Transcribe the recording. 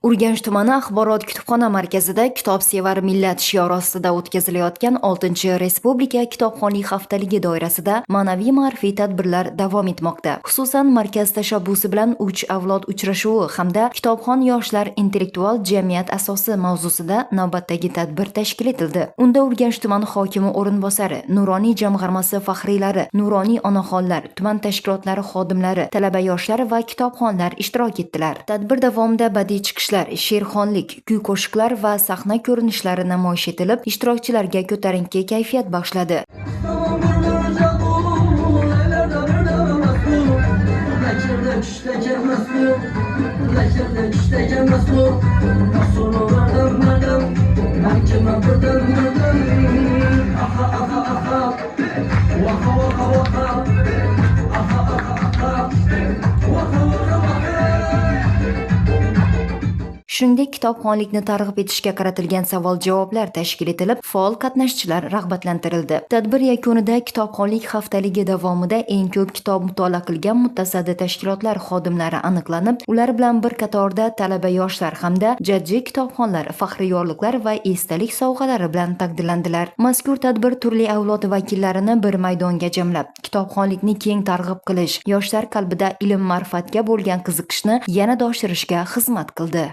Urganch tumani axborot kutubxona markazida "Kitobsevar millat" shiori ostida o'tkazilayotgan 6-Respublika kitobxonlik haftaligi doirasida ma'naviy ma'rifiy tadbirlar davom etmoqda. Xususan, markaz tashabbusi bilan "Uch avlod uchrashuvi" hamda "Kitobxon yoshlar intellektual jamiyat asosi" mavzusida navbatdagi tadbir tashkil etildi. Unda Urganch tumani hokimi o'rinbosari, Nuroniy jamg'armasi faxriylari, nuroniy onaxonlar, tuman tashkilotlari xodimlari, talaba yoshlar va kitobxonlar ishtirok etdilar. Tadbir davomida badiiy chiqishlar, she'rxonlik, kuy-qo'shiqlar va sahna ko'rinishlari namoyish etilib, ishtirokchilarga ko'tarinki kayfiyat bag'ishladi. Shuningdek, kitobxonlikni targ'ib etishga qaratilgan savol-javoblar tashkil etilib, faol qatnashchilar rag'batlantirildi. Tadbir yakunida kitobxonlik haftaligi davomida eng ko'p kitob mutolaa qilgan mutasaddi tashkilotlar xodimlari aniqlanib, ular bilan bir qatorda talaba yoshlar hamda jajji kitobxonlar faxriy yorliqlar va esdalik sovg'alari bilan taqdirlandilar. Mazkur tadbir turli avlod vakillarini bir maydonga jamlab, kitobxonlikni keng targ'ib qilish, yoshlar qalbida ilm-ma'rifatga bo'lgan qiziqishni yanada oshirishga xizmat qildi.